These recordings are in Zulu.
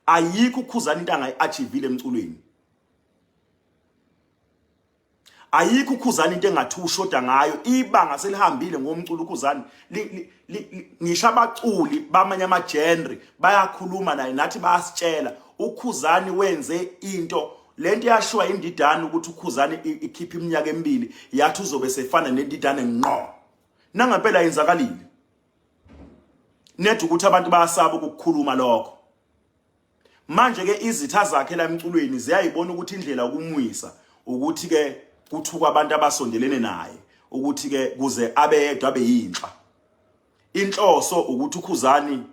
Ayikho uKhuzani into angayi-achievile emculweni. Ayikho uKhuzani into engathi ushoda ngayo, ibanga selihambile ngomculo uKhuzani. Ngisho abaculi bamanye ama-genre bayakhuluma naye, nathi bayasitshela uKhuzani wenze into lento yashiwa indidane ukuthi uKhuzani ikhipha iminyaka emibili yathi uzobe sefana nendidane ngqo. Nangempela yenzakalile. Ned ukuthi abantu bayasaba ukukhuluma lokho. Manje ke izitha zakhe la emculweni ziyayibona ukuthi indlela ukumwisa ukuthi ke kuthuka abantu abasondelene naye ukuthi ke kuze abe yedwa abe yinhla. Inhloso ukuthi uKhuzani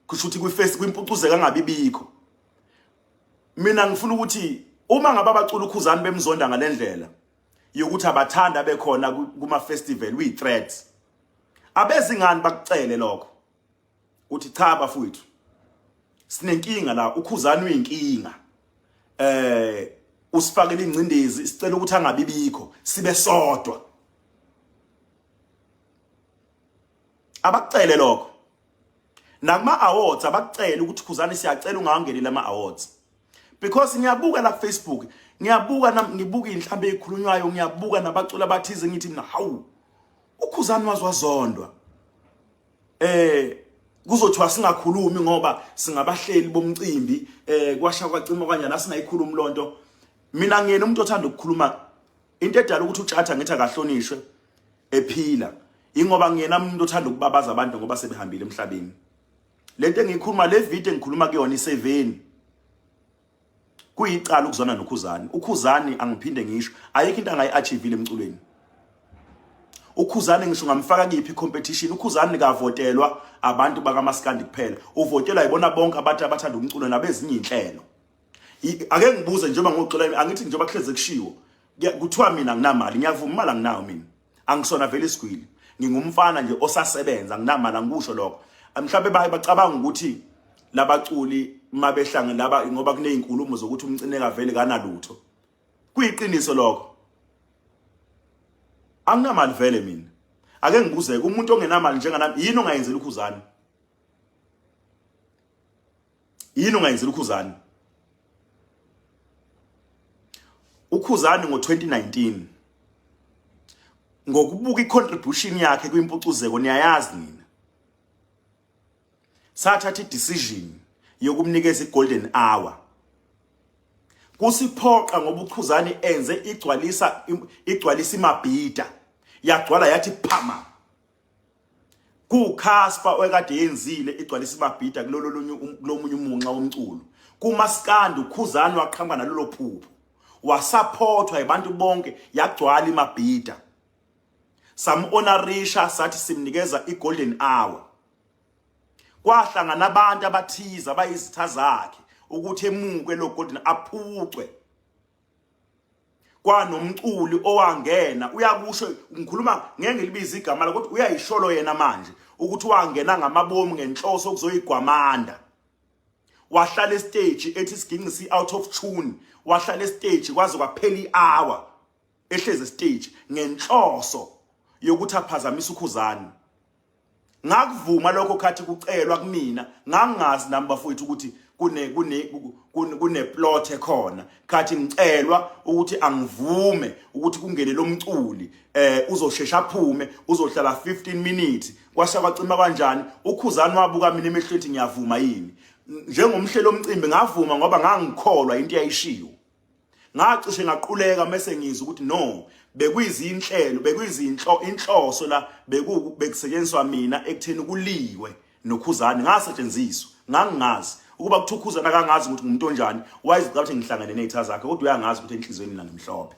kusho ukuthi kwiface kwimpucuzeka angabibikho. Mina ngifuna ukuthi uma ngabe abacula uKhuzani bemzonda ngalendlela yokuthi abathanda bekhona kuma festival uyi threat. Abezingani bakucele lokho. Uthi cha bafowethu sinenkinga la, uKhuzani uyinkinga, usifakele ingcindezi, sicela ukuthi angabibikho sibe sodwa. Abakucele lokho nakuma awards, abakucele ukuthi Khuzani siyacela ungangeneli ama awards, because ngiyabuka la ku Facebook, ngiyabuka ngibuka inhlambe ezikhulunywayo, ngiyabuka nabaculi abathize, ngithi mina hawu, uKhuzani wazwazondwa. Kuzothiwa singakhulumi ngoba singabahleli bomcimbi, kwasha kwacima kanjani, asingayikhulumi lonto. Mina ngiyena umuntu othanda ukukhuluma. Into edala ukuthi uTshatha ngithi akahlonishwe ephila ingoba ngiyena umuntu othanda ukubabaza abantu ngoba sebehambile emhlabeni. Lento engiyikhuluma, le video engikhuluma kuyona iseveni, kuyicala ukuzwana noKhuzani. UKhuzani angiphinde ngisho, ayikho into angayi-achievile emculweni. UKhuzani ngisho ngamfaka kuyiphi competition, uKhuzani kavotelwa abantu bakaMaskandi kuphela, uvotelwa yibona bonke abantu abathanda umculo nabezinye inhlelo. Ake ngibuze njengoba ngixola, angithi njengoba kuhleze kushiwo kuthiwa mina nginamali, ngiyavuma imali anginayo mina, angisona vele isigwili, ngingumfana nje osasebenza, anginamali, angikusho lokho. Mhlawumbe baye bacabanga ukuthi labaculi mabehlangene laba ngoba kunezinkulumo zokuthi uMcineka vele kanalutho. Kuyiqiniso lokho, anginamali vele mina. Ake ngibuzeke, umuntu ongenamali njenganami yini ongayenzela uKhuzani? Yini ongayenzela uKhuzani? UKhuzani ngo-2019 ngokubuka i-contribution yakhe kwimpucuzeko, niyayazi nina, sathatha i-decision yokumnikeza i-golden hour. Kusiphoqa ngoba uKhuzani enze igcwalisa iMabhida, yagcwala yathi phama. KuCasper oyekade yenzile igcwalisa iMabhida kulolo lunye kulomunye umunxa womculo kumaskandi, uKhuzani waqhamuka nalolo phupho, wasupportwa abantu bonke, yagcwala iMabhida. Sam-honorisha sathi simnikeza i-golden hour. Kwahlangana abantu abathize abayizitha zakhe ukuthi emuke lo golden aphucwe. Kwanomculi owangena, uyakusho, ngikhuluma ngeke ngilibize igama lakhe, kodwa uyayisholo yena manje ukuthi wangena ngamabomu ngenhloso okuzoyigwamanda. Wahlala estage ethi isiginci si out of tune, wahlala estage kwaze kwaphela ihour ehlezi estage ngenhloso yokuthi aphazamise uKhuzani. Ngakuvuma lokho khathi kucelwa kumina, ngangingazi nami bafowethu ukuthi kune plot ekhona. Khathi ngicelwa ukuthi angivume ukuthi kungene lo mculi, uzoshesha aphume, uzohlala 15 minutes, kwasha kwacima kanjani. UKhuzani wabuka mina emehlweni, ngiyavuma yini njengomhleli omcimbi? Ngavuma ngoba ngangikholwa into eyayishiwo. Ngacishe ngaquleka mase ngizwa ukuthi no, bekuyizinhlelo, bekuyizinhlo inhloso la bekusetshenziswa mina ekutheni kuliwe noKhuzani. Ngasetshenziswa, ngangingazi ukuba kuthiwa uKhuzani akangazi ukuthi ngumuntu onjani, wayezicabanga ukuthi ngihlangene nezitha zakhe, kodwa uyangazi ukuthi enhliziyweni mina ngimhlophe.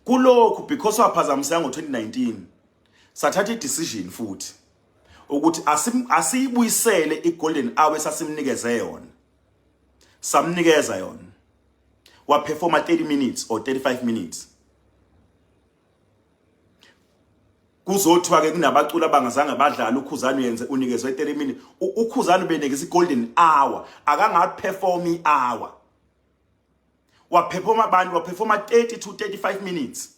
Kulokhu because waphazamiseka ngo-2019, sathatha i-decision futhi ukuthi asiyibuyisele i-golden hour esasimnikeze yona. Samnikeza yona, waperforma 30 minutes or 35 minutes. Kuzothiwa ke kunabaculi abangazange badlala, uKhuzani uyenze unikezwe 30 minutes. UKhuzani ubenikeza i-golden hour, akangaperform i-hour, waperforma abantu, waperforma 30 to 35 minutes.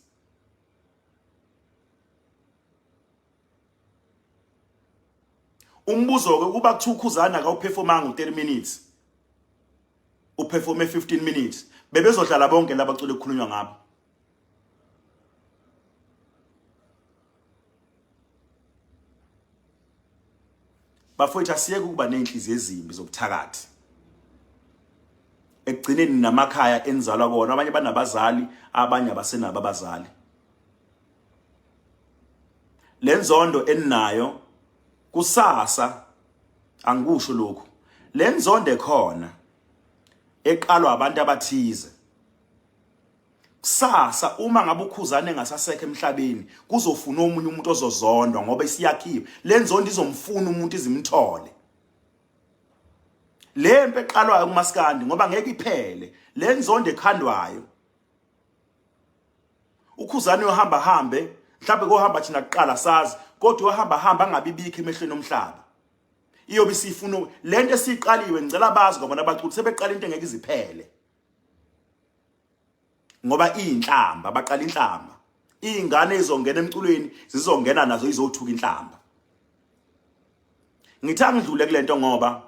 Umbuzo ke kuba kuthiwa uKhuzani akawuphefomanga u30 minutes, uperforme 15 minutes, bebezodlala bonke labaculi ekukhulunywa ngabo. Bafowethu, asiyeke ukuba nezinhliziyo ezimbi zobuthakathi. Ekugcineni namakhaya enizalwa kona, abanye banabazali, abanye abasenabo abazali. Lenzondo eninayo kusasa, angikusho lokhu, lenzondo ekhona eqalwa abantu abathize kusasa, uma ngabe uKhuzane engasasekho emhlabeni, kuzofuna omunye umuntu ozozondwa ngoba isiyakhiwe lenzondo. Izomfuna umuntu izimthole le mpe eqalwayo kumaskandi, ngoba ngeke iphele le nzondo ekhandwayo. UKhuzane uyohamba hambe, mhlawumbe kohamba thina kuqala sazi, kodwa uyohamba hamba angabibikho emehlweni omhlaba. Iyobe isifuna lento esiqaliwe. Ngicela bazi kwabona abaculi sebeqala into engeke iziphele, ngoba iyinhlamba, baqala inhlamba. Izingane izongena emculweni, zizongena nazo izothuka inhlamba. Ngithi angidlule kulento ngoba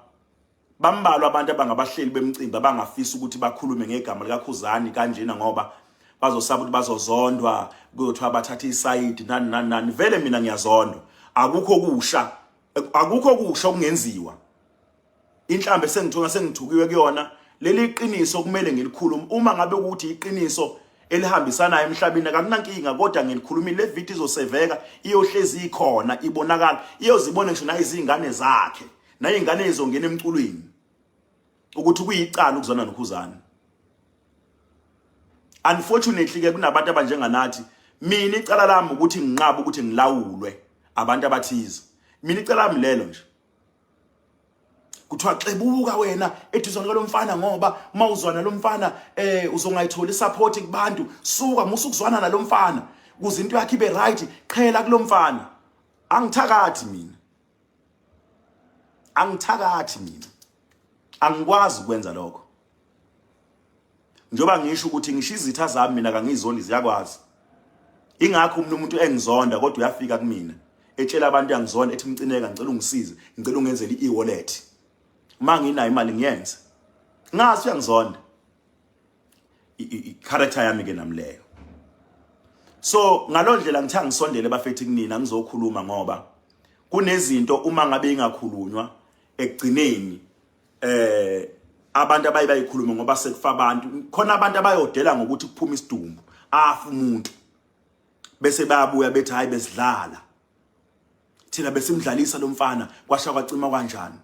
bambalwa abantu abangabahleli bemcimbi abangafisa ukuthi bakhulume ngegama likaKhuzani kanjena, ngoba bazosaba ukuthi bazozondwa, kuyothiwa bathatha isayidi, nani nani nani. Vele mina ngiyazondwa, akukho kusha, akukho kusha okungenziwa. Inhlambe sengithuka, sengithukiwe kuyona. Leli qiniso kumele ngilikhulume. Uma ngabe ukuthi iqiniso elihambisanayo emhlabeni, akunankinga, kodwa ngilikhulumile. Le video izoseveka, iyohlezi ikhona, ibonakala, iyozibona ngisho nayizingane zakhe, nayingane izongena emculweni, ukuthi kuyicala ukuzwana noKhuzani. Unfortunately ke kunabantu abanjenganathi. Mina icala lami ukuthi nginqabe ukuthi ngilawulwe abantu abathize. Mina icala lami lelo nje. Kuthiwa xebuka wena eduzane kwalomfana, ngoba uma uzwana lo mfana uzongayithola isupport kubantu. Suka, musa ukuzwana nalomfana kuze into yakhe ibe right, qhela kulomfana. Angithakathi mina, angithakathi mina, angikwazi ukwenza lokho. Njengoba ngisho ukuthi ngisho izitha zami mina kangizoni, ziyakwazi. Ingakho umuntu engizonda, kodwa uyafika kumina etshela abantu yangizonda, ethi, "Mcineka, ngicela ungisize, ngicela ungenzele i-wallet." Uma nginayo imali ngiyenze, ngazi uyangizonda. I-character yami ke nami leyo. So ngalondlela ngithe angisondele bafethi kunina ngizokhuluma, ngoba kunezinto uma ngabe ingakhulunywa, ekugcineni abantu abayi bayikhuluma ngoba sekufa abantu. Khona abantu abayodela ngokuthi kuphuma isidumbu, afa umuntu, bese bayabuya bethi, "Hayi, besidlala thina, besimdlalisa lo mfana, kwasha kwacima kanjani."